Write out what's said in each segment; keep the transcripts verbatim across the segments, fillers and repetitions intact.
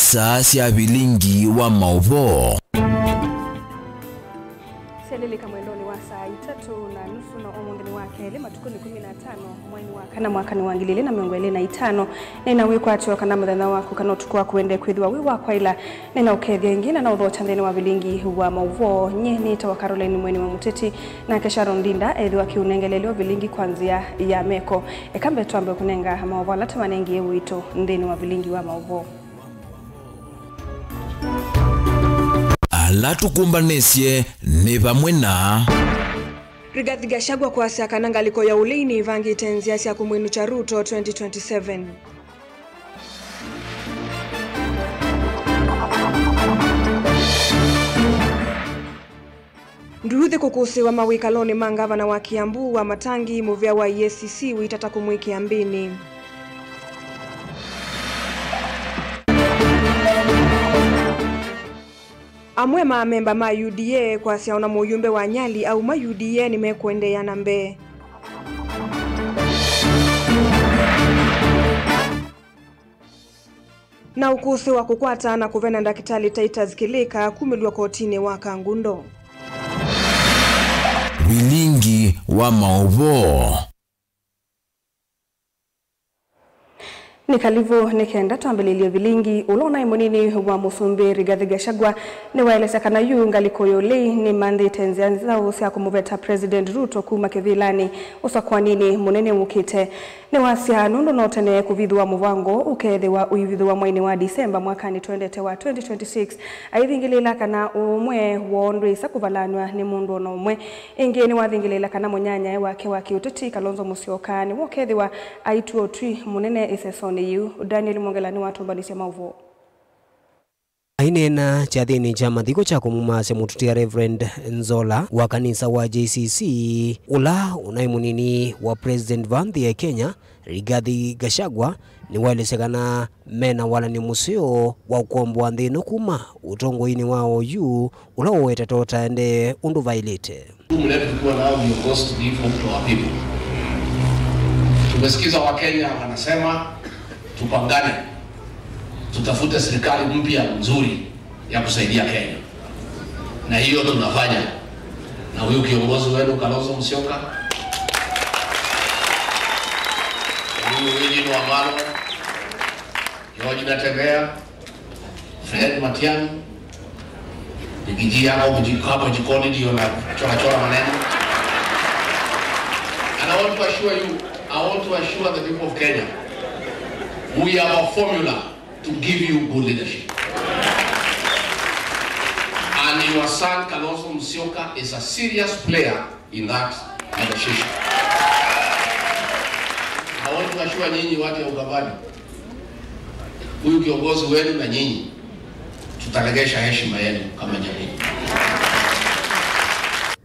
Saa sya vilingi wa maũvoo. Syalilika mwendonĩ wa saa itatũ na nusu, na ũmũnthĩ nĩ wa kelĩ, matukũ nĩ kũmi na atano, mweinĩ wa kana, mwaka nĩ wa ngili ilĩ na mĩongo ĩlĩ na itano. Nĩna wĩkwatyo kana mũthenya waku kana ũtukũ waku wende kwĩthĩwa wĩ wa kwaĩla. Nĩna ũkethya ĩngĩ na naũthokya nthĩnĩ wa vilingi wa maũvoo. Nyie nĩtawa Caroline Mweni wa Mũteti, nake Sharon Ndinda ethĩwa akĩũnengelelya vilingi kwa nzĩa ya meko. Eka mbee twambe kũnenga maũvoo ala tũmanengie witũ nthĩnĩ wa vilingi wa maũvoo. Ala tũkũmbanĩsye nĩ vamwe na Rigathi Gachagua kwasya kana ngalĩko ya ũlei nĩĩvangĩte nzĩa sya kũmwĩnũkya Ruto twenty twenty-seven. Nduthi kũkũsĩĩwa mawĩkalonĩ ma ngavana wa Kiambu, Wamatangi, mũvĩa wa E A C C ũitata kũmwĩkĩa mbĩnĩ. Amwe ma amemba ma U D A kwasya ona mũyumbe wa Nyali auma U D A nĩmekũendeea na mbee. Na ũkũsĩ wa kũkwata na kũvena ndakĩtalĩ Titus Kĩlĩka kumĩlw'a kotinĩ wa Kangundo. Vilingi wa maũvoo. Nĩ kalivũ nĩ kenda twambĩlĩlye vilingi. Ũla ũnaĩ mũnini wa mũsumbĩ Rigathi Gachagua nĩwaelesya kana yu ngalĩko ya ũlei nĩmanthĩte nzĩa nzaũ sya kũmũveta President Ruto kuma kĩvĩlanĩ ũsakũaninĩ mũnene wũkĩte. Nĩwasya nũndũ no tene kũvithũa mũvango ũkeethĩwa ũivithũa mweinĩ wa Disemba mwakanĩ twendete wa twenty twenty-six, aivingĩlĩĩla kana ũũmwe woo ndwĩsa kũvalanw'a nĩ mũndũ o na ũmwe. Ĩngĩ nĩwavingĩlĩĩla kana mũnyanyae wake wa kĩũteti Kalonzo Musyoka nĩwe ũkeethĩwa aitw'a ũtwi mũnene ĩsesonĩ yĩu. Daniel Mwongela nĩwatũmbanĩsye maũvoo. Aineena kyathĩnĩ kya mathiko kya kũmũmaasya mũtũtia Reverend Nzola wa kanisa wa J C C, ũla ũnaĩ mũnini wa President va nthĩ ya Kenya, Rigathi Gachagua, nĩwaelesya kana mena walany'o mũseo wa kũkomboa nthĩ ĩno kuma ũtongoinĩ wa oyu ũla ũwetetwe ũtaendee ũndũ vaĩlĩte. Jukumu letu tukiwa nao viongozi ni give hope to our people. Tumesikiza Wakenya wanasema tupangane, tutafute serikali mpya nzuri ya kusaidia Kenya, na hiyo tunafanya na huyu kiongozi wenu Kalonzo Musyoka, huyu Eugene Wamalwa, George Natembeya, Fred Matiang'i, Rigiji yako mji-, hapo jikoni ndio na chora chora maneno. And I want to assure you, I want to assure the people of Kenya, we have a formula to give you good leadership. And your son Kalonzo Musyoka is a serious player in that negotiation. I want to assure nyinyi watu ya Ukambani, huyu kiongozi wenu na nyinyi tutaregesha heshima yenu kama jamii.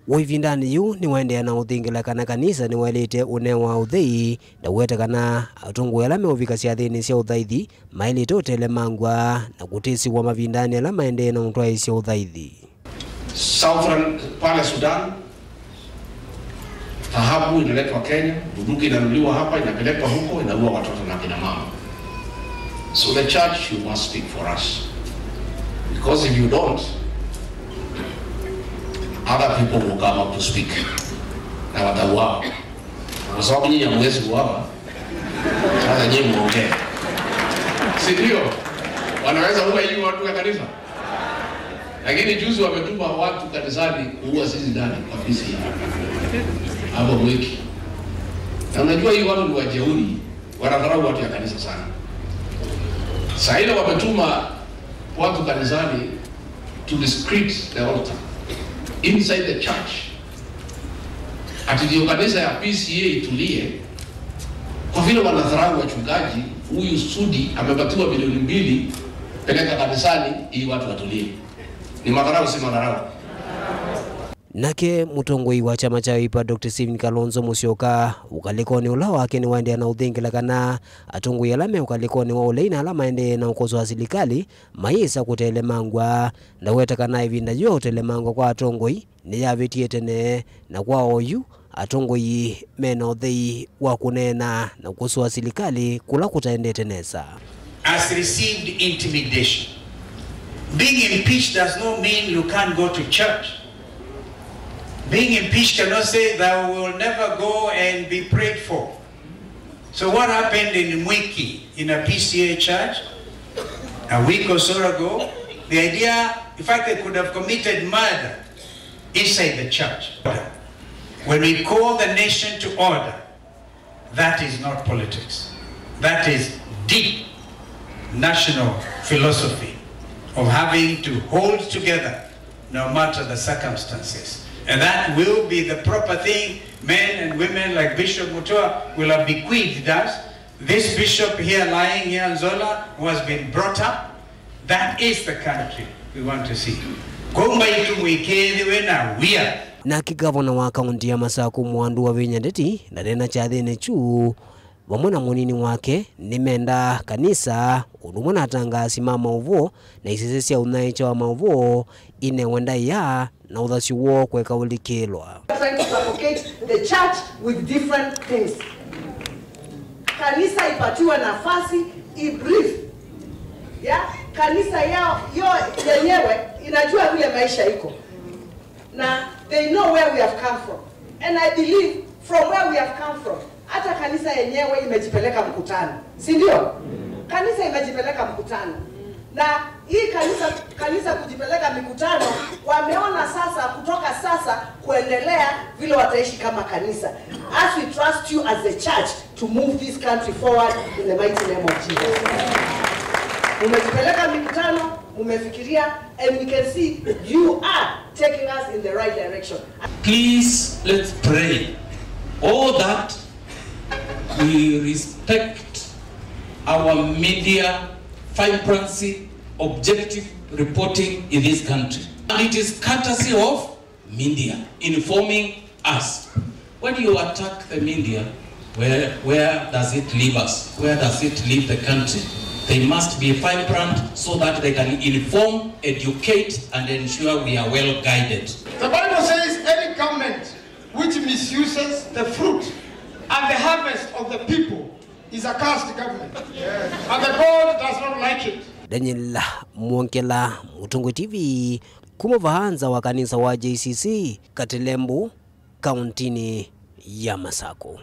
Wĩ ĩvindanĩ yĩu nĩwaendeea na ũthingĩla kana kanisa nĩwaĩlĩte ũnewa ũthei, na kũweta kana atongoi ala meũvika syathĩnĩ sya ũthaithi maĩlĩte ũtelemangwa na kũtĩsĩwa mavindanĩ ala maendee na ũtwaĩĩsya ũthaithi. Southern, pale Sudan, dhahabu inaletwa Kenya, bunduki inanunuliwa hapa, inapelekwa huko, inaua watoto na kina mama. So the church, you must speak for us. Because if you don't, other people will come up to speak. Na watauawa. Kwa sababu nyinyi hamwezi kuuawa, sasa nyinyi muongee. Si ndio? Wanaweza ua hii watu ya kanisa? Lakini juzi wametuma watu kanisani kuua sisi ndani kwa P C A. Hapo Mwiki. Na unajua hii watu ni wajeuri, wanadharau watu ya kanisa sana. Saa ile wametuma watu kanisani to desecrate the altar inside the church. Ati ndio kanisa ya P C A itulie. Kwa vile wanadharau wachungaji, huyu Sudi amepatiwa milioni mbili, peleka kanisani ili watu watulie. Ni madharau, si madharau? Nake mũtongoi wa kyama kya Wiper, Doctor Stephen Kalonzo Musyoka, ũkalĩkonĩ ũla wake nĩwaendeea na ũthingĩla kana atongoi ala me ũkalĩkonĩ wa ũlei na ala maendee na ũkosoa silikalĩ mayĩsa kũtelemangwa. Ndaweta kana ĩvinda yĩu ya ũtelemangwa kwa atongoi nĩyavĩtie tene, na kwa oyu, atongoi mena ũthei wa kũneena na kũkosoa silikalĩ kũla kũtaendete nesa. has received intimidation. Being impeached does not mean you can't go to church. Being impeached cannot say that we will never go and be prayed for. So what happened in Mwiki in a P C A church a week or so ago? The idea, in fact, they could have committed murder inside the church. When we call the nation to order, that is not politics. That is deep national philosophy of having to hold together no matter the circumstances. And that will be the proper thing. Men and women like Bishop Mutua will have bequeathed us. This bishop here lying here, Nzola, who has been brought up, that is the country we want to see. Kũu mbaitũ mwĩkĩĩthĩwe na wia. Nake gavana wa kaunti ya Masakũ, Mwandu wa Vinya Ndeti, ndanena kyathĩnĩ kyu vamwe na mũnini wake nĩmendaa kanisa, ũndũ ũmwe na atangaasi ma maũvoo na isese sya ũnyaĩĩkya wa maũvoo inewe ndaĩa na ũthasyo woo kũeka ũlikĩlwa. Trying to suffocate the church with different things. Kanisa ipatiwe nafasi, i breathe. Yeah? Kanisa yao, yo yenyewe inajua vile maisha iko. Na they know where we have come from. And I believe from where we have come from, hata kanisa yenyewe imejipeleka mkutano, si ndio? Kanisa imejipeleka mkutano. Na hii kanisa, kanisa kujipeleka mikutano, wameona sasa, kutoka sasa kuendelea, vile wataishi kama kanisa. As we trust you as the church to move this country forward in the mighty name of Jesus. Mumejipeleka mikutano, mumefikiria, and we can see you are taking us in the right direction. Please, let's pray. Oh, that we respect our media, vibrancy, objective reporting in this country. And it is courtesy of media informing us. When you attack the media, where, where does it leave us? Where does it leave the country? They must be vibrant so that they can inform, educate, and ensure we are well guided. The Bible says any government which misuses the fruit and the harvest of the people is a cursed government. And the God does not like it. Daniel Mwongela, Mũtongoi T V, kuma vaa nza wa kanisa wa J C C Katilembu, kauntinĩ ya Masakũ.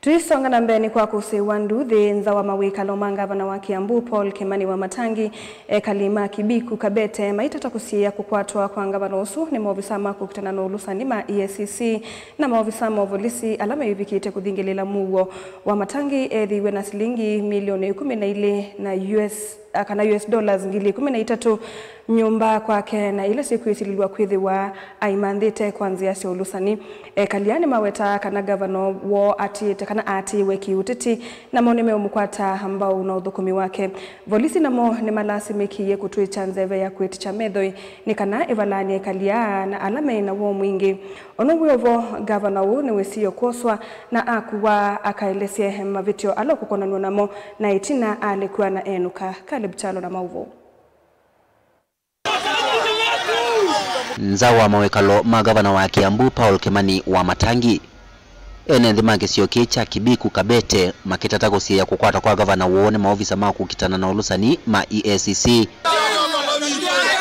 Tũisonga na mbee, nĩ kwa kũsĩĩwa nduthi nza wa mawĩkalo ma ngavana wa Kiambu, Paul Kimani Wamatangi, ekali ma Kibiku Kabete maitata kũsiĩĩa kũkwatwa kwa ngavana ũsu nĩ maovisa ma kũkitana na ũlũsani ma E A C C na maovisa ma ũvolisi ala meyĩvikĩte kũthingĩlĩĩla mũuo. Wamatangi ethĩiwe na silingi milioni ĩkũmi na ilĩ na U S, a, kana U S dollars ngili ĩkũmi na itatũ nyũmba kwake, na ila syĩkwĩsilĩlw'a kwĩthĩwa aimanthĩte kwa nzĩa sya ũlũsani. Ekali aa nĩmawetaa kana ngavana woo atiĩte kana aatĩĩwe kĩ-ũteti, namo nĩmeũmũkwata mbau na ũthũkũmi wake. Volisi namo nĩmalasimĩkĩie kũtw'ĩkya nzeve ya kwĩtĩkya methoi nĩ kana ĩvalaany'e ekali aa na ala me na woo mwingĩ. Ono wĩ o vo, ngavana ũũ nĩwĩsie kwoswa na akuwa akaelesye mavĩtyo ala ũkũkonanw'a namo, na ĩtina alekwa na enũka. Caleb Kyalo na maũvoo. Nza wa mawĩkalo ma ngavana wa Kiambu, Paul Kimani Wamatangi, ene nthĩ ma kĩsio kĩĩ kya Kibiku Kabete makĩtata kũsiĩĩa kũkwatwa kwa ngavana woo nĩ maovisa ma kũkitana na ũlũsani ma E A C C.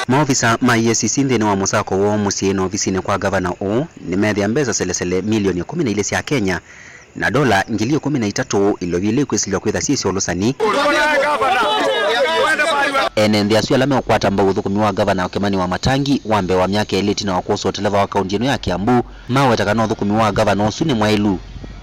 Maovisa ma E A C C nthĩnĩ wa mũsako woo mũsyĩ na ovisinĩ kwa ngavana ũũ nĩmeethĩa mbesa selesele milioni ĩkũmi na ilĩ sya Kenya na ndola ngili ĩkũmi na itatũ ilovi ila ikwĩsilwa kwĩtha syĩ sya ũlũsani. Ene nthĩ asu ala meũkwata mbau ũthũkũmi wa ngavana Kimani Wamatangi wa mbee wa myaka ĩlĩ ĩtina wa kwoswa ũteleva wa kaunti ĩno ya Kiambu maweta kana ũthũkũmi wa ngavana ũsu nĩ mwaĩlu,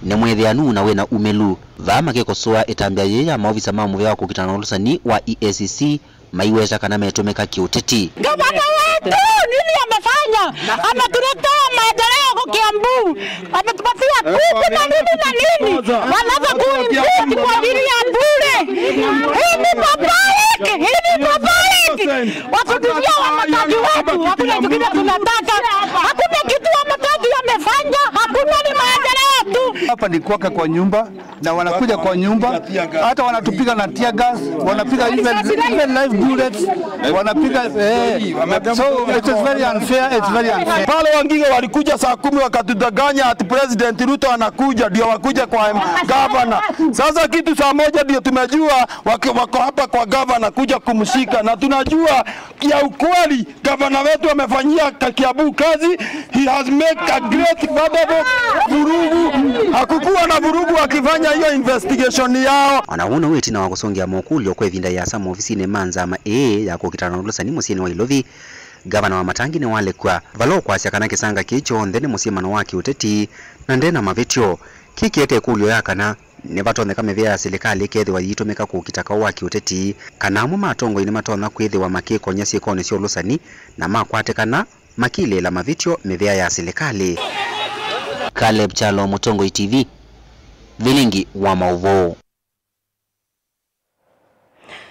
nĩ mwĩthĩanu na wĩna umĩlu. Vaa makĩkosoa ĩtambya yĩĩ ya maovisa ma mũvĩa wa kũkitana na ũlũsani wa E A C C maiweta kana metũmĩka kĩũteti. Gavana wetu nini amefanya? Ametuletea maendeleo huko Kiambu. Ametupatia kuku na nini na nini. Wanataka kuimpeach kwa ajili ya bure. Hii ni babalik, hii ni babalik. Watutishia Wamatangi wetu. Hakuna kitu tunataka. Hakuna kitu Wamatangi amefanya. Hakuna, ni maendeleo tu. Hapa ni kwake kwa nyumba, na wanakuja kwa nyumba, hata wanatupiga na tear gas, wanapiga even, even live bullets, wanapiga, eh, so it is very unfair, it's very unfair. Pale wengine walikuja saa kumi wakatudanganya ati President Ruto anakuja, ndio wakuje kwa governor. Sasa kitu saa moja ndio tumejua waki-, wako hapa kwa governor kuja kumshika, na tunajua ya ukweli gavana wetu amefanyia Kiambu kazi. He has made a great, valuable vurugu. Hakukuwa na vurugu akifanya hiyo investigation yao. Ona ũu nĩw'o ĩtina wa kũsũngĩa mokũlyo kwa ĩvinda yĩasa movisinĩ ma nzama ĩĩ ya kũkitana na ũlũsani mũsyĩnĩ wa Ilovi, gavana Wamatangi nĩwalekwa vala ũkwasya kana kĩsanga kĩĩ kyonthe nĩ mũsyĩmano wa kĩũteti na nde na mavĩtyo. Kĩĩ kĩete ĩkũlyo ya kana nĩvatonyeka mĩvĩa ya silikalĩ ĩkethĩwa yĩitũmĩka kũkita kaũ wa kĩũteti, kana amwe ma atongoi nĩmatonya kwĩthĩwa makĩkony'a syĩkonĩ sya ũlũsani na makwatĩkana makilĩĩla mavĩtyo mĩvĩa ya silikalĩ. Caleb Kyalo, Mũtongoi T V, vilingi wa maũvoo.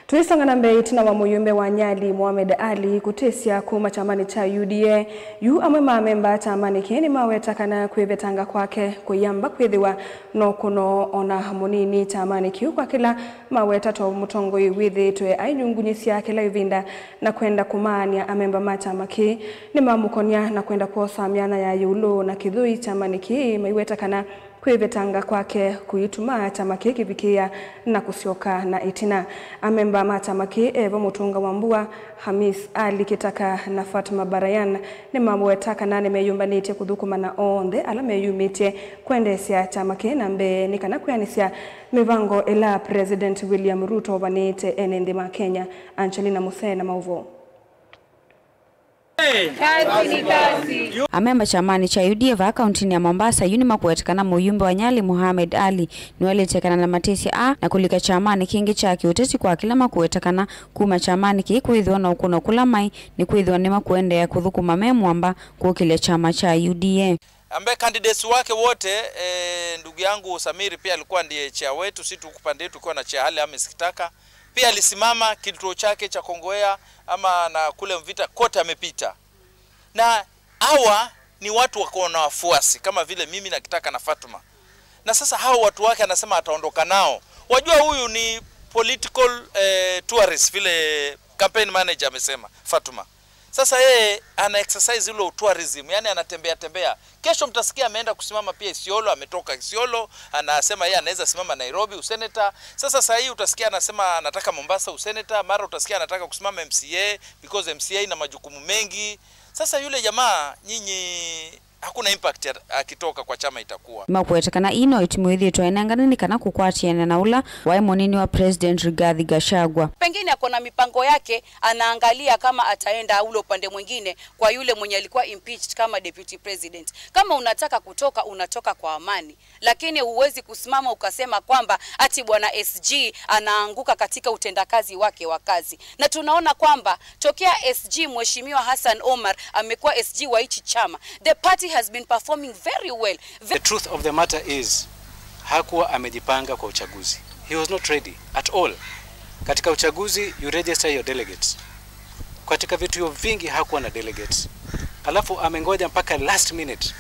Tũisonga na mbee, ĩtina wa mũyũmbe wa Nyali Mohamed Ali kũtĩsya kuma kyamanĩ kya U D A, yu amwe ma amemba kyamanĩ kĩĩ nĩmaweta kana kwĩvetanga kwake kũiamba kwĩthĩwa na ũkũno ona mũnini kyamanĩ kĩu, kwa kĩla maweta ta mũtongoi wĩthĩĩtwe ainyungunyĩsya kĩla ĩvinda na kwenda kũmaany'a amemba ma kyama kĩĩ. Nĩmamũkony'a na kwenda kwosa myanya ya ĩũlũ na kĩthũi kyamanĩ kĩĩ, maiweta kana kwĩvetanga kwake kũituma kyama kĩĩ kĩvikĩĩa na kũsyoka na ĩtina. Amemba ma kyama kĩĩ, evo Mũtũnga wa Mbua, Hamis Ali Kitaka na Fatma Barayan, nĩmaweta kana nĩmeyũmbanĩtye kũthũkũma na onthe ala meyumĩtye kwendeesya kyama kĩĩ na mbee nĩ kana kwĩanĩsya mĩvango ĩla President William Ruto ũvanĩĩte ene nthĩ ma Kenya. Angelina Musee na maũvoo. Amemba kyamanĩ kya U D A vaa kauntinĩ ya Mombasa yu nĩmakũweta kana mũyumbe wa Nyali Mohamed Ali nĩwaĩlĩte kana na matĩsya aa na kũlika kyamanĩ kĩngĩ kya kĩũteti, kwa kĩla makũweta kana kuma kyamanĩ kĩĩ kwĩthĩwa na ũkũno kũla maĩ nĩ kwĩthĩwa nĩmakũendeea kũthũkũma me mwamba kũkĩlya kyama kya U D A. Ambaye candidates wake wote, eh, ndugu yangu Samiri pia alikuwa ndiye chair wetu, si tuko pande yetu tukiwa na chair Hale Hamis Kitaka. Pia alisimama kituo chake cha Kongowea ama na kule Mvita kote amepita. Na hawa ni watu wako na wafuasi kama vile mimi na Kitaka na Fatuma. Na sasa hao watu wake anasema ataondoka nao. Wajua huyu ni political, eh, tourist vile campaign manager amesema, Fatuma. Sasa yeye ana exercise ule tourism, yani anatembea tembea. Kesho mtasikia ameenda kusimama pia Isiolo, ametoka Isiolo, anasema yeye anaweza simama Nairobi useneta. Sasa saa hii utasikia anasema anataka Mombasa useneta, mara utasikia anataka kusimama M C A because M C A ina majukumu mengi. Sasa yule jamaa nyinyi, hakuna impact ya-, akitoka kwa chama itakuwa. Nĩmakũweta kana ii no ĩtimũ ĩthĩĩtwe ainengane nĩ kana kũkwatĩana na ũla waĩ mũnini wa President Rigathi Gachagua. Pengine ako na mipango yake, anaangalia kama ataenda ule upande mwingine kwa yule mwenye alikuwa impeached kama deputy president. Kama unataka kutoka, unatoka kwa amani. Lakini huwezi kusimama ukasema kwamba ati bwana S G anaanguka katika utendakazi wake wa kazi. Na tunaona kwamba tokea S G Mheshimiwa Hassan Omar amekuwa S G wa hichi chama, the party has been performing very well. The truth of the matter is, hakuwa amejipanga kwa uchaguzi. He was not ready at all. Katika uchaguzi, you register your delegates. Katika vituo vingi hakuwa na delegates. Alafu amengoja mpaka last minute.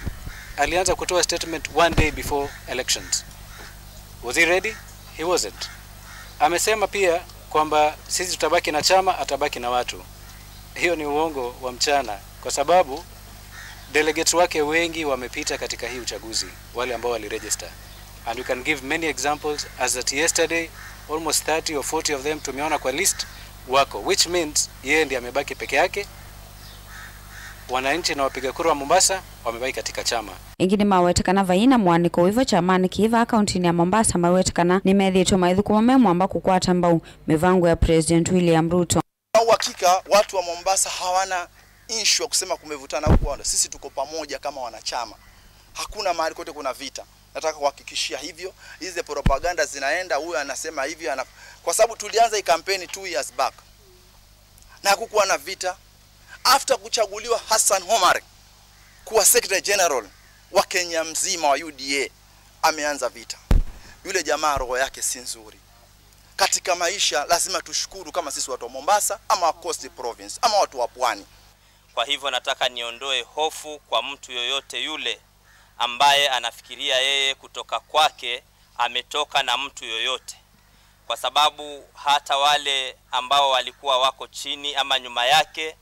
Alianza kutoa statement one day before elections. Was he ready? He wasn't. Amesema pia kwamba sisi tutabaki na chama, atabaki na watu. Hiyo ni uongo wa mchana, kwa sababu delegates wake wengi wamepita katika hii uchaguzi, wale ambao waliregister. And we can give many examples, as at yesterday, almost thirty or forty of them tumeona kwa list wako, which means yeye ndiye amebaki peke yake. Wananchi na wapiga kura wa Mombasa wamebaki katika chama. Ĩngĩ nĩmaweta kana vai na mũanĩko wĩvo kyamanĩ kĩĩ vaa kauntinĩ ya Mombasa, maweta kana nĩmethĩĩtwe maithũkũma me mwamba kũkwata mbau mĩvango ya President William Ruto. Kwa uhakika, watu wa Mombasa hawana issue ya kusema kumevutana huku, wanda. Sisi tuko pamoja kama wanachama. Hakuna mahali kote kuna vita. Nataka kuhakikishia hivyo. Hizi propaganda zinaenda, huyu anasema hivi, ana-, kwa sababu tulianza hii kampeni two years back. Na hakukuwa na vita. After kuchaguliwa Hassan Omar kuwa Secretary General wa Kenya mzima wa U D A, ameanza vita. Yule jamaa roho yake si nzuri. Katika maisha lazima tushukuru kama sisi watu wa Mombasa, ama wa Coast Province, ama watu wa pwani. Kwa hivyo nataka niondoe hofu kwa mtu yoyote yule ambaye anafikiria yeye kutoka kwake ametoka na mtu yoyote, kwa sababu hata wale ambao walikuwa wako chini ama nyuma yake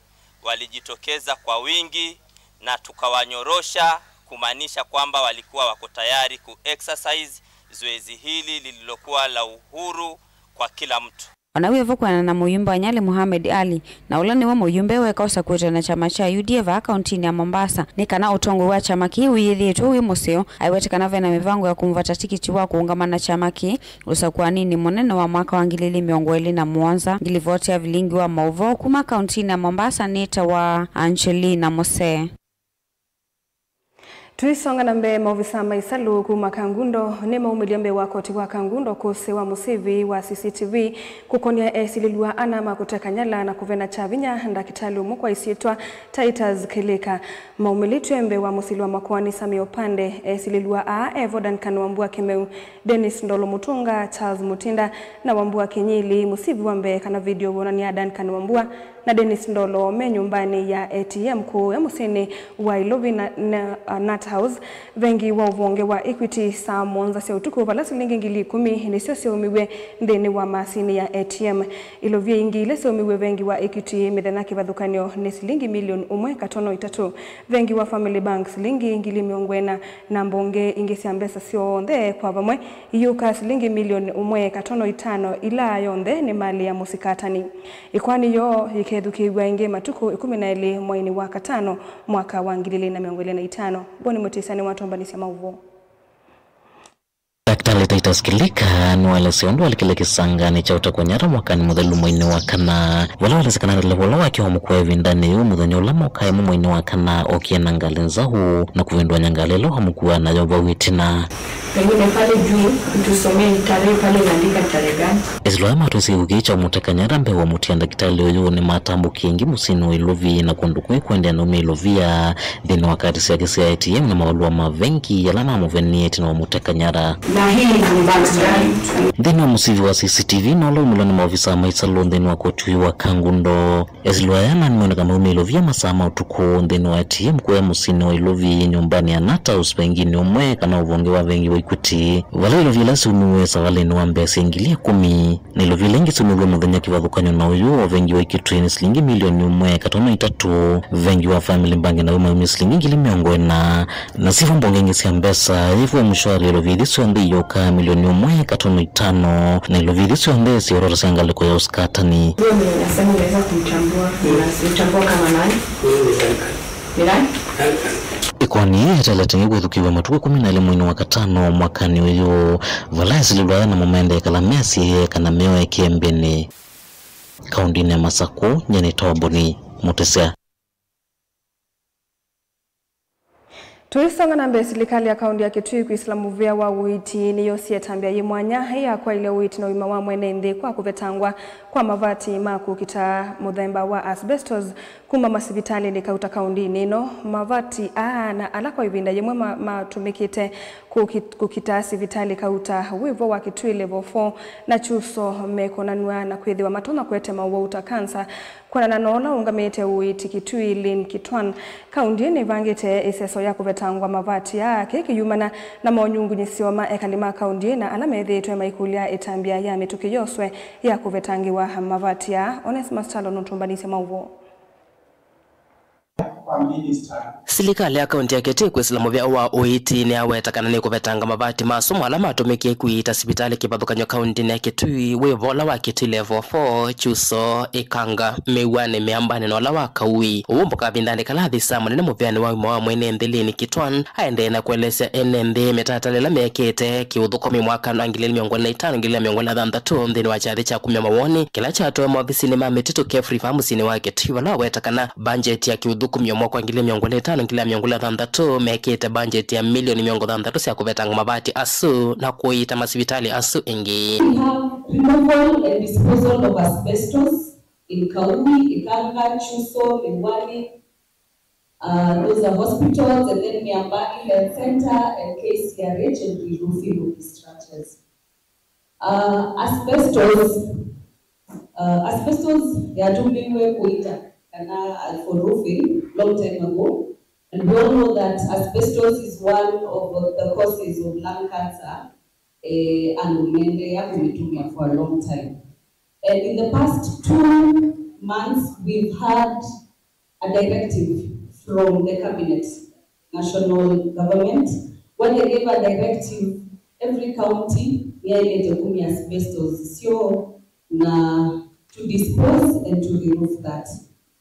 walijitokeza kwa wingi na tukawanyorosha, kumaanisha kwamba walikuwa wako tayari ku exercise zoezi hili lililokuwa la uhuru kwa kila mtu. O na wĩ vo, kwĩanana na mũyumbe wa Nyali Mohamed Ali, na ũla nĩwe mũyumbe weka ũsakuĩtwe na kyama kya U D A vaa kauntinĩ ya Mombasa, nĩ kana ũtongoi wa kyama kĩĩ ũyĩthĩĩtwe wĩ mũseo, aiwete kana vena mĩvango ya kũmũvata tikiti wa kũũngama na kyama kĩĩ ũsakuaninĩ mũnene wa mwaka wa ngili ilĩ mĩongo ĩlĩ na mũonza. Ngilivoti ya vilingi wa maũvoo kuma kauntinĩ ya Mombasa nĩtawa Angelina Musee. Tũisonga na mbee, maovisaa ma ĩsalũ kuma Kangundo nĩmaumĩlya mbee wa koti wa Kangundo ũkũsĩ wa mũsivi wa C C T V kũkonĩa esilĩlw'a ana ma kũteka nyala na kũvena kya vinya ndakĩtalĩ ũmwe kwa ĩsyĩtwa Titus Kĩlĩka. Maumĩlĩtw'e mbee wa mũsili wa makoani Sammy Opande. Esilĩlw'a aa e vo Duncan Wambua Kĩmeu, Dennis Ndolo Mũtũnga, Charles Mũtinda na Wambua Kĩnyili. Mũsivi wa mbee kana video wonanĩa Duncan Wambua na Dennis Ndolo me nyũmbanĩ ya A T M kũũ e mũsyĩnĩ wa Ilovi na, na, uh, Nut House, vengi wa ũvonge wa Equity, saa mũonza sya ũtukũ, vala silingi ngili ikũmi nĩsyo syaumiw'e nthĩnĩ wa masinĩ ya A T M. Ilovia ingĩ ila syaumiw'e vengi wa Equity mĩthenya kĩvathũkany'o nĩ silingi milioni ũmwe katono itatũ, vengi wa Family Bank silingi ngili mĩongo ĩna, na mbonge ingĩ sya mbesa syonthe kwa vamwe iyũka silingi milioni ũmwe katono itano, ila yonthe nĩ malĩ ya mũsikatani. Ĩkoani yoo yĩkethukĩĩw'a ĩngĩ matukũ ĩkũmi na elĩ mweinĩ wa katano mwaka wa ngili ilĩ na mĩongo ĩlĩ na itano. Boni Mũtĩsya nĩwatũmbanĩsya maũvoo. Ndakĩtalĩ Titus Kĩlĩka nĩwaelesya ũndũ walikile kĩsanganĩ kya ũtekwa nyara mwakanĩ mũthelu mweinĩ wa kana, vala waelesya kana ndeleva ũla wake wamũkua ĩvindanĩ yĩu mũthenya ũla mokae mo mweinĩ wa kana okie na ngalĩ nzaũ na kũvĩndũany'a ngalĩ ĩla wamũkua nayo vau ĩtina. Pengine pale juu tusomee tarehe pale, inaandika tarehe gani? Ĩsĩlo aya matwĩsĩ kĩu kĩĩ kya ũmũteka nyara mbee wa mũtia ndakĩtalĩ ũyũ nĩmatambũkie ĩngĩ mũsyĩnĩ wa Ilovi na kũndũ kũĩ kũendeea na umya Ilovia nthĩnĩ wa kaati syake sya A T M na mavalũa ma vengi ala mamũvenie ĩtina wa mũteka nyara. Na hii ni bank gani? Nthĩnĩ wa mũsivi wa C C T V na ũla umĩlwe nĩ maovisaa ma ĩsalũ nthĩnĩ wa koti ũyũ wa Kangundo, ĩsĩlo aya manĩmwene kana maumie Ilovia masaa ma ũtukũ nthĩnĩ wa A T M kũya mũsyĩnĩ wa Ilovi nyũmbanĩ ya Nut House venginĩ ũmwe kana ũvonge wa vengi wa Equity, vala Ilovia ila syaumiw'e savalĩnĩ wa mbesa ngili ikũmi. Na Ilovia ila ingĩ syaumiw'e mũthenya kĩvathũkany'o na ũyũ, o vengi wa Equity nĩ silingi milioni ũmwe katono itatũ, vengi wa Family Bank naw'o maumie silingi ngili mĩongo ĩna, na sivo mbonge ingĩ sya mbesa, yĩvo M-Shwari Ilovia ithi syonthe iyũka milioni ũmwe katono itano, na Ilovia ithi syonthe syorota sya ngalĩko ya ũsikatani. Huyo mwenye unasema unaweza kumtambua, unamtambua kama nani? Ni nani? Ĩkoani yĩĩ yeteelete ĩngĩ kwĩthukĩĩw'a matukũ ĩkũmi na elĩ mweinĩ wa katano mwakanĩ ũyũ, vala esilĩlwa aya namo maendee kala measĩe kana meoekee mbĩnĩ. Kaũndĩnĩ ya Masakũ, nyie nĩ Toboni Mũtĩsya. Tũisonga na mbee, silikalĩ ya kaũndĩ ya Kitui kwĩsĩla mũvĩa wa ũiiti nĩyosie ĩtambya yĩ mwanya ya kwaĩlya ũiiti na ũima wa mwene nthĩ kwa kũvetangwa kwa mavati ma kũkita mũthemba wa asbestos kuma masivitalĩnĩ kauta kaũndĩnĩ ĩno. Mavati aa na ala kwa ĩvinda yĩmwe ma- matũmĩkĩte kũki- kũkita sivitalĩ kauta wĩ vo wa Kitui Level four na Chuso mekonanw'a na kwĩthĩwa matonya kũete mawau ta kansa. Kwonana na ũla ũũngamĩte ũiiti Kitui, Lynn Kitwan, kaũndĩ nĩvangĩte ĩseso ya kũvetangwa mavati aa, kĩĩ kĩyumana na monyungunyĩsyo ma ekali ma kaũndĩ na ala methĩĩtwe maikũlya ĩtambya ya mĩtũkĩ yoswe ya kũvetangĩwa mavati aa. Onesmus Kyalo nũtũmbanĩsye maũvoo. Silikalĩ ya kaũntĩ ya Kitui kwĩsĩla mũvĩa wa ũiiti nĩyaweta kana nĩkũvetanga mavati ma sumu ala matũmĩkie kũiita sivitalĩ kĩvathũkany'o kaũntĩnĩ ya Kitui, wĩ vo ũla wa Kitui Level four, Chuso, Ikanga, Mĩuanĩ, Mĩambanĩ na ũla wa Kaui. Ũvũmbũka kavindanĩ kala avisaa mũnene mũvĩanĩ wa ũima wa mwene nthĩ Lynn Kitwan aendee na kũelesya ene nthĩ mĩtalatala ĩla mekĩte kĩũthũkũmi mwaka wa ngili ilĩ mĩongo ĩlĩ na itano, ngili ilĩ mĩongo ĩlĩ na thanthatũ nthĩnĩ wa kyathĩ kya kumya mawoni kĩla kyatwawe maovisinĩ ma mĩtitũ KEFRI vaa mũsyĩnĩ wa Kitui, vala waweta kana mbanjeti ya kĩũthũkũmi wa mwaka wa ngili ilĩ mĩongo ĩlĩ na itano, ngili ilĩ mĩongo ĩlĩ na thanthatũ mekĩte mbanjeti ya milioni mĩongo thanthatũ sya kũvetanga mavati asu na kũiita masivitalĩ asu ĩngĩ. We have removal and disposal of asbestos in Kaui, Ikanga, Chuso, Mĩuanĩ, uh, those are hospitals, and then Mĩambanĩ Health Center and K C R H and reroofing of the structures. Uh, asbestos, uh, asbestos yatũmĩiwe kũita kana, uh, for roofing long time ago, And we all know that asbestos is one of the causes of lung cancer, eh, and umeendeea kũmĩtũmĩa for a long time. And in the past two months, we've had a directive from the cabinet, national government, where they gave a directive every county nĩyaĩlĩte kumya asbestos syo na to dispose and to remove that.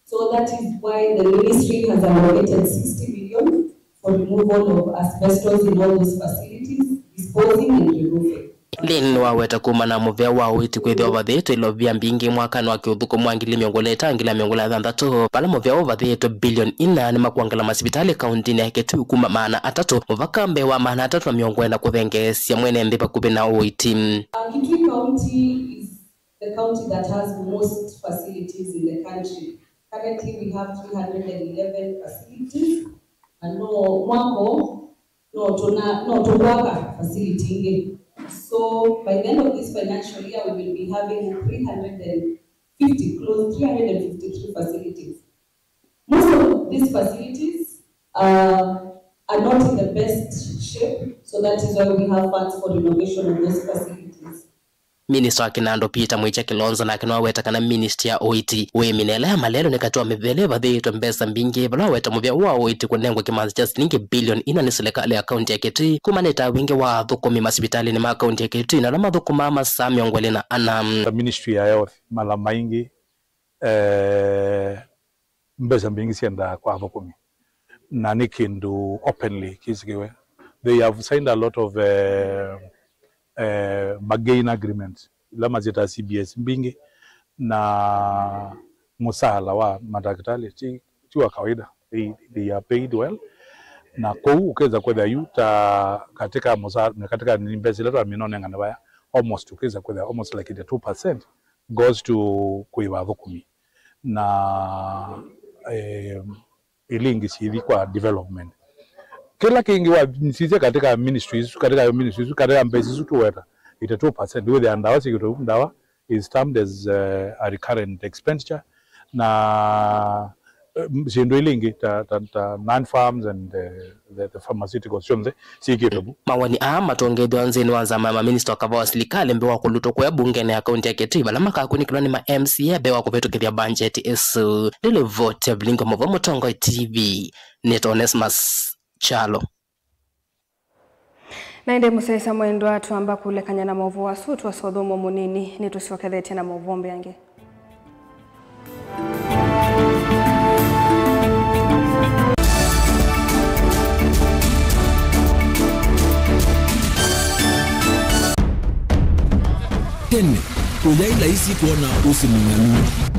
So that is why the ministry has allocated sixty million for removal of asbestos in all those facilities, disposing and removing. Lynn nĩwaweta kumana na mũvĩa wa ũiiti kwĩthĩwa ũvathĩĩtwe ilovia mbingĩ mwakanĩ wa kĩũthũkũmi wa ngili mĩongo ĩlĩ na ĩtano ngili mĩongo ĩlĩ na thanthatũ, vala mũvĩa ũvathĩĩtwe bilioni ina nĩmakwongela masivitalĩ kauntinĩ ya Kitui kuma maana atatũ mũvaka mbee wa maana atatũ na mĩongo ĩna kũthengeesya mwene nthĩ vakuvĩ na ũiiti. Uh, Kitui County is the county that has most facilities in the country. Currently, we have three hundred and eleven facilities, na no mwako no tuna no tũkwaka facility ingĩ. So by the end of this financial year, we will be having three hundred and fifty, close three hundred and fifty-three facilities. Most of these facilities, uh, are not in the best shape, so that is why we have funds for renovation of those facilities. Minista wa kĩnandũ Peter Mwĩkya Kĩlonzo nake nĩwaweta kana ministry ya ũiiti, ũĩmi na ĩla ya malelũ nĩ katĩ wa mĩvĩa ĩla ĩvathĩĩtwe mbesa mbingĩ, vala waweta mũvĩa ũũ wa ũiiti kũnengwa kĩmanza kya silingi bilioni ina nĩ silikalĩ ya kaunti ya Kitui, kumanĩte na wingĩ wa athũkũmi masivitalĩnĩ ma kaunti ya Kitui na ala mathũkũmaa masaa mĩongo ĩlĩ na ana. Ta ministry ya health, mala maingĩ, eh, mbesa mbingĩ syendaa kwa athũkũmi, na nĩ kĩndũ openly kĩsĩkĩwe. They have signed a lot of, eh, eh, bargain agreements, ila masyĩtaa C B S mbingĩ, na mũsaala wa madakĩtalĩ ti, ti wa kawaida. They, they are paid well, na kũu ũkĩsa kwĩthĩa yu ta katika mũsaala, katika nĩ mbesa ila twamina ũnengane vaya, almost ũkĩsa kwĩthĩa almost like eighty-two percent goes to kũĩva athũkũmi, na, eh, ila ingĩ syĩthi kwa development. Kĩla kĩngĩ wasisya katika ministries, katika ministries, katika mbesa isu tũweta, eighty-two percent wĩthĩa ndawa syĩkĩtwe vu, ndawa is termed as, uh, a recurrent expenditure, na, eh, syĩndũ ila ingĩ ta, ta, ta non-farms and, uh, the, the pharmaceuticals syonthe syĩkĩtwe vu. Mawoni aa matongethw'a nzĩnĩ wa nzama ya maminista akavaa wa silikalĩ mbee wa kũlutwa kũya mbungenĩ ya kaunti ya Kitui, vala makakunĩkĩlwa nĩ ma M C A mbee wa kũvĩtũkĩthya mbanjeti ĩsu. Nĩ livoti ya Vilingi wa Mauvoo, Mũtongoi T V, nĩtawa Onesmus Kyalo. Na ĩndĩ mũsyaĩĩsya mwendwa, twamba kũlekany'a na maũvoo asu, twasya ũthũmũo mũnini, nĩtũsyokethetye na maũvoo mbee angĩ. Tene, ũyaĩ laisi kwona ũsĩ mũng'alu.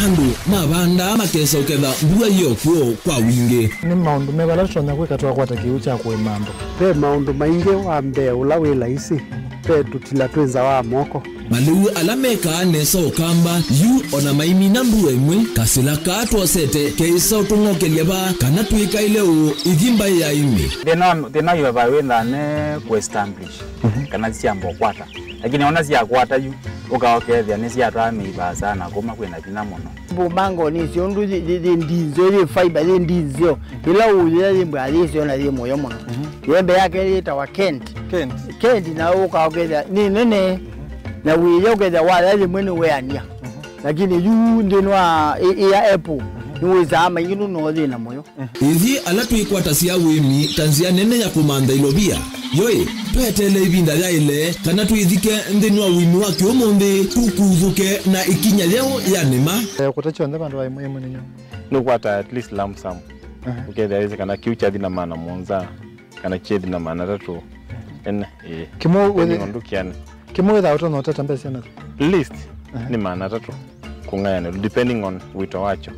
Andũ mavandaa makesa ũketha mbua yĩ o kw'o kwa wingĩ. Nĩ maũndũ meva ala tũtonya kwĩka twakwata kĩw'ũ kya kũĩma andũ? Ve maũndũ maingĩ. Wa mbee ũla wĩ laisi, ve tũtila twĩ nza wa moko. Malĩu ala mekaa nesa Ũkamba yu o na maimina mbua ĩmwe, kasĩla kaa twosete keĩsa ũtũng'okelya vaa kana twĩkaĩle ũũ ĩthi mbaĩ ya ĩmĩ. Thĩna wa, thĩna wa vaa wĩ nthane kũ establish, mhm, kana syamba ũkwata. Lakini ona syakwata yu, ũka ũkethĩa nĩsyatwaa mĩivaa sana, kuma kwĩna vinya mũno. Mbũmbango nĩ syo ũndũ yĩ, yĩ, yĩ ndinzeo, yĩ fiber, yĩ ndinzeo. Ĩla ũyĩa yĩ mbaa yĩ syo na yĩ mũyo mũno. Mhm. Yembe yake yĩtawa Kent. Kent. Kent na ũka ũkethĩa nĩ nene. Na wĩya ũkethĩa waya yĩmwe nĩ weania. Mhm. Lakini yu nthĩnĩ wa ĩ, ĩ ya apple, mhm, nĩwĩsaa maingĩ nũno thĩna mũyo. Ithyĩ ala twĩkwatasya ũĩmi ta nzĩa nene ya kũmantha ilovia, yoĩ, tweteele ĩvinda yaĩle kana twĩthike nthĩnĩ wa ũĩmi wa kĩũmũnthĩ, tũkuthũke na ĩkinya yeũ ya nĩma. Eh, kũta kyonthe vandũ va ĩmwe, ĩmwe nĩ nyũmba. Nũkwata at least lump sum. Aha. Ũkethĩa wĩsĩ kana kĩu kyathi na maana mũonza, kana kyathi na maana atatũ. Ene, ĩĩ. Kĩmwe. Ene wĩthĩ-, ũndũ kĩana. Kĩmwe wĩthaa ũtonya ũtata mbesa na. Least, aha, nĩ maana atatũ kũng'ayanĩlwa, depending on wĩto wakyo.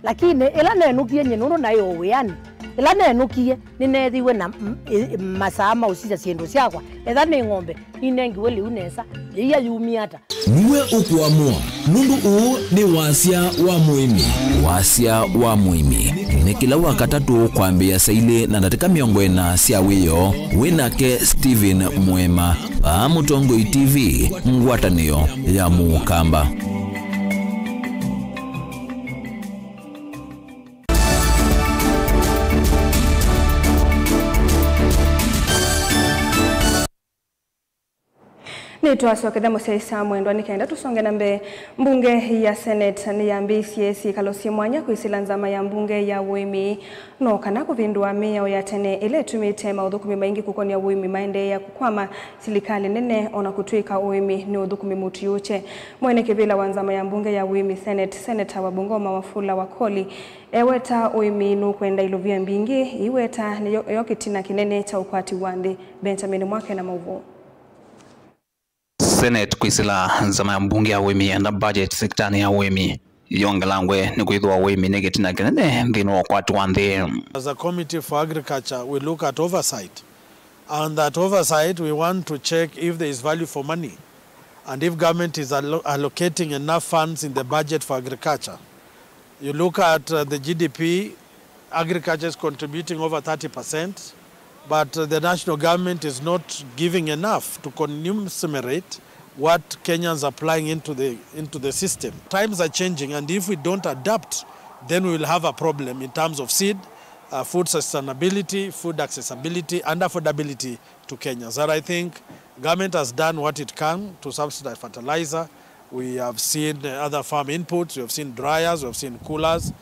Lakini ĩla nenũkie nyie nũndũ naĩ o wĩanĩ, ĩla nenũkie nĩneethĩiwe na m-, ĩ-, masaa ma ũsisya syĩndũ syakwa. Etha nĩ ng'ombe, ninengiwe lĩu nesa, yĩia yumie ata? Nue ũkũamũa, nũndũ ũũ nĩ wasya wa mũĩmi. Wasya wa mũĩmi nĩ kĩla Wakatatũ kwambĩĩa saa ilĩ na ndatĩka mĩongo ĩna sya wĩoo. Wĩ nake Stephen Mwema, vaa Mũtongoi T V, ngwatanĩo ya Mũkamba. Nĩtwasokethya mũsyaĩĩsya mwendwa nĩ kenda tũsonge na mbee. Mbunge ya Senate nĩyambĩĩsye syĩkalo syĩ mwanya kwĩsĩla nzama ya mbunge ya ũĩmi, no kana kũvĩndũa mĩao ya tene ĩla ĩtumĩte maũthũkũmi maingĩ kũkonĩa ũĩmi maendeea kũkwama silikalĩ nene, o na kũtw'ĩka ũĩmi nĩ ũthũkũmi mũtiũkye. Mwene kĩvĩla wa nzama ya mbunge ya ũĩmi Senate, Seneta wa Bungoma Wafula Wakoli, eweta ũĩmi nũkwenda ilovia mbingĩ, iweta nĩyo yo kĩtina kĩnene kya ũkwati wa nthĩ. Benjamin Mwake na maũvoo. Senate kwĩsĩla nzama ya mbunge ya ũĩmi, enda budget sektanĩ ya ũĩmi yongelangwe, nĩ kwĩthĩwa ũĩmi nĩ kĩtina kĩnene nthĩnĩ wa ũkwati wa nthĩ. As a committee for agriculture, we look at oversight, and that oversight we want to check if there is value for money and if government is allo- allocating enough funds in the budget for agriculture. You look at uh, the G D P, agriculture is contributing over thirty percent, but uh, the national government is not giving enough to consummate what Kenyans are applying into the, into the system. Times are changing, and if we don't adapt, then we will have a problem in terms of seed, uh, food sustainability, food accessibility, and affordability to Kenyans. And I think government has done what it can to subsidize fertilizer. We have seen uh, other farm inputs, we have seen dryers, we have seen coolers.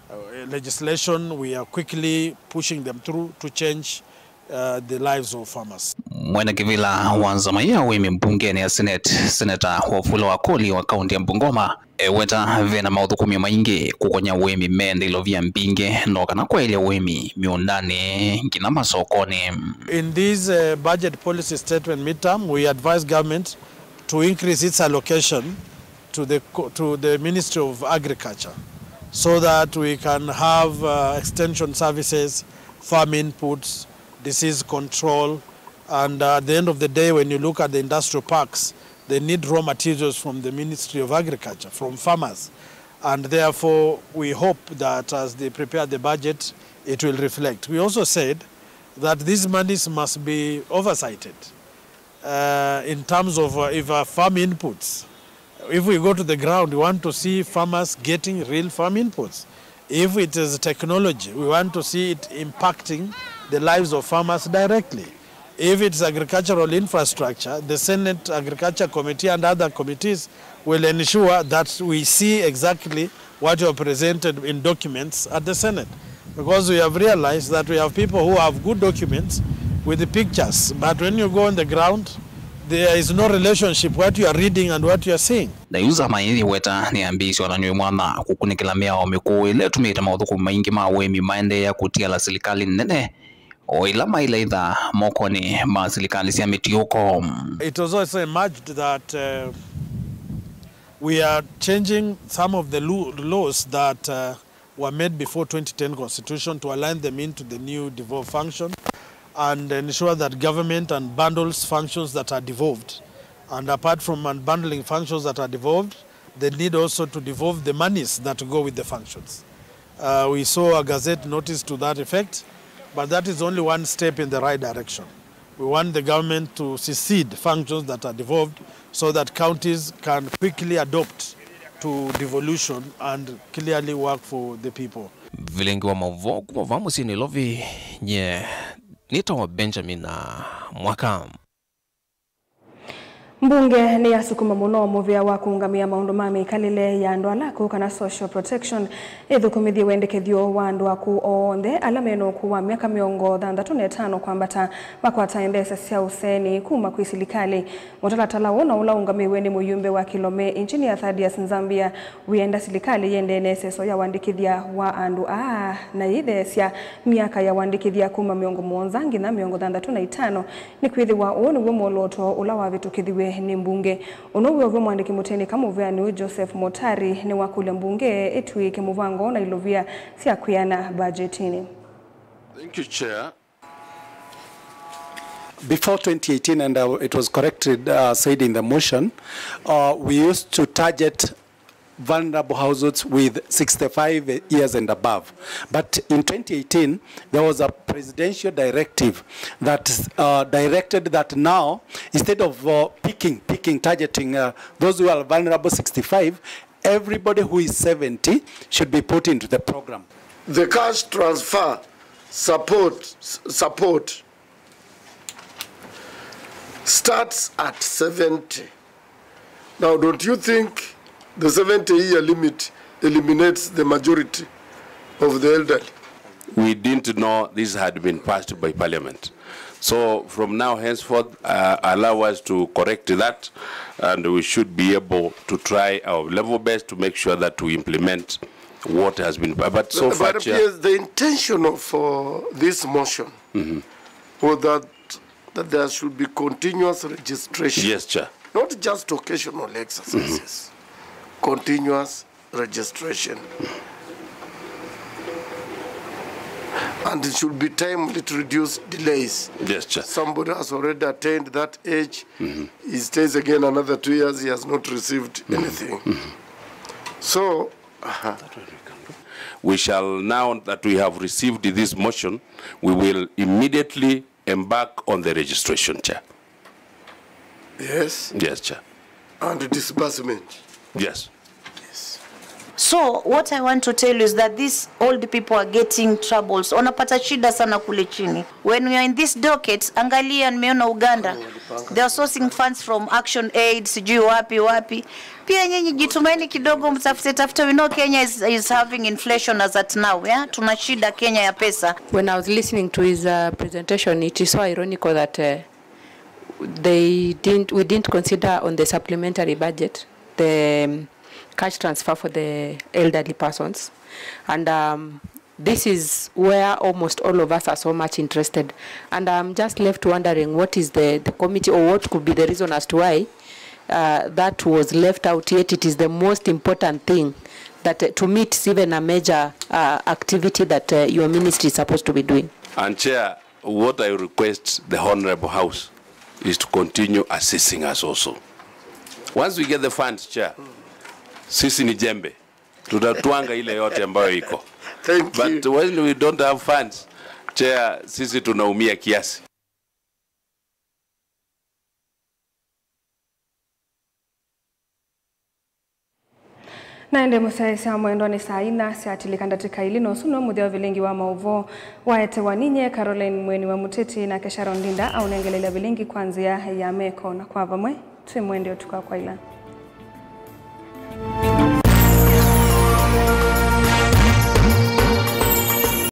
Uh, legislation, we are quickly pushing them through to change uh, the lives of farmers. Mwene kĩvĩla wa nzama ya ũĩmi mbungenĩ ya Senate, Seneta Wafula Wakoli wa kaunti ya Bungoma, eweta vena maũthũkũmi maingĩ kũkonya ũĩmi me ndĩlovia mbingĩ, no kana kwaĩlya ũĩmi mĩũndanĩ nginya masokonĩ. In this uh, budget policy statement midterm, we advise government to increase its allocation to the, co- to the Ministry of Agriculture so that we can have uh, extension services, farm inputs, disease control, and uh, at the end of the day, when you look at the industrial parks, they need raw materials from the Ministry of Agriculture, from farmers, and therefore we hope that as they prepare the budget, it will reflect. We also said that these monies must be oversighted uh, in terms of uh, if uh, farm inputs. If we go to the ground, we want to see farmers getting real farm inputs. If it is technology, we want to see it impacting the lives of farmers directly. If it's agricultural infrastructure, the Senate Agriculture Committee and other committees will ensure that we see exactly what you have presented in documents at the Senate. Because we have realized that we have people who have good documents with the pictures, but when you go on the ground, there is no relationship what you are reading and what you are seeing. Na yu nzama ĩĩ yĩweta nĩyambĩĩsye onany'o mwanya kũkunĩkĩla mĩao mĩkũũ ĩla ĩtumĩte maũthũkũmi maingĩ ma ũĩmi maendeea kũtiala silikalĩ nene, o ĩla mailaitha mokonĩ ma silikalĩ sya mĩtiũko. It was also emerged that uh, we are changing some of the lu- laws that uh, were made before twenty ten constitution to align them into the new devolved function and ensure that government unbundles functions that are devolved. And apart from unbundling functions that are devolved, they need also to devolve the monies that go with the functions. Uh, we saw a gazette notice to that effect, but that is only one step in the right direction. We want the government to secede functions that are devolved so that counties can quickly adopt to devolution and clearly work for the people. Vilingi wa maũvoo kuma vaa mũsyĩ Nairobi, nye nĩtawa Benjamin na Mwaka. Mbunge nĩyasukuma mũno mũvĩa wa kũũngamĩa maũndũ ma mĩkalĩle ya andũ ala akũũ kana social protection, ĩthũkũmĩthye wendekethyo wa andũ akũũ onthe ala mena ũkũũ wa myaka mĩongo thanthatũ na ĩtano kwambata makwatae mbesa sya ũseeni kuma kwĩ silikalĩ. Mũtalatala ũũ na ũla ũũngamĩwe nĩ mũyumbe wa Kilome, Engineer Thaddeus Nzambia, wĩenda silikalĩ yĩendee na ĩseso ya wandĩkĩthya wa andũ aa na yĩtheesya myaka ya wandĩkĩthya kuma mĩongo mũonza nginya mĩongo thanthatũ na itano, nĩkwĩthĩwa ũũ nĩw'o mwolooto ũla wavĩtũkĩthiw'e nĩ mbunge. Ũno wĩovw'a mwandĩki mũtĩnĩka mũvĩanĩ ũũ Joseph Motari nĩwakũlya mbunge ĩtw'ĩĩke mũvango na ilovia sya kwĩana mbajetinĩ. Thank you, Chair. Before twenty eighteen, and uh, it was corrected, uh, said in the motion, uh, we used to target vulnerable households with sixty-five years and above. But in twenty eighteen, there was a presidential directive that uh, directed that now, instead of uh, picking, picking, targeting uh, those who are vulnerable sixty-five, everybody who is seventy should be put into the program. The cash transfer support, support Starts at seventy. Now, don't you think the seventy year limit eliminates the majority of the elderly? We didn't know this had been passed by Parliament. So from now henceforth, uh, allow us to correct that, and we should be able to try our level best to make sure that we implement what has been. But so far, Chair, the intention of uh, this motion was that, that there should be continuous registration. Yes, Chair. Not just occasional exercises. Continuous registration. And it should be timely to reduce delays. Yes, Chair. Somebody has already attained that age. He stays again another two years, he has not received anything. So, we shall, now that we have received this motion, we will immediately embark on the registration, Chair. Yes. Yes, Chair. And disbursement. Yes. So what I want to tell you is that these old people are getting troubles. Wanapata shida sana kule chini. When we are in this docket, angalia, nimeona Uganda. They are sourcing funds from Action Aid, sijui wapi wapi. Pia nyinyi jitumaini kidogo, mtafute tafute. We know Kenya is, is having inflation as at now, yeah? Tuna shida Kenya ya pesa. When I was listening to his uh, presentation, it is so ironical that uh, they didn't, we didn't consider on the supplementary budget the um, cash transfer for the elderly persons. And um, this is where almost all of us are so much interested. And I'm just left wondering what is the, the committee, or what could be the reason as to why uh, that was left out, yet it is the most important thing that uh, to me it's even a major uh, activity that uh, your ministry is supposed to be doing. And Chair, what I request the Honorable House is to continue assisting us also. Once we get the funds, Chair, sisi ni jembe. Tutatwanga ile yote ambayo iko. Thank you. But when we don't have funds, Chair, sisi tunaumia kiasi. Na ĩndĩ mũsyaĩĩsya mwendwa, nĩ saa inya syatilĩka ndatĩka ilĩ, na ũsu nĩw'o mũthya wa vilingi wa maũvoo waetewa ninyie Caroline Mweni wa Mũtĩtĩ, nake Sharon Ndinda aũnengelelya vilingi kwa nzĩa ya meko, na kwa vamwe twĩ mwendee ũtukũ wa kwaĩla.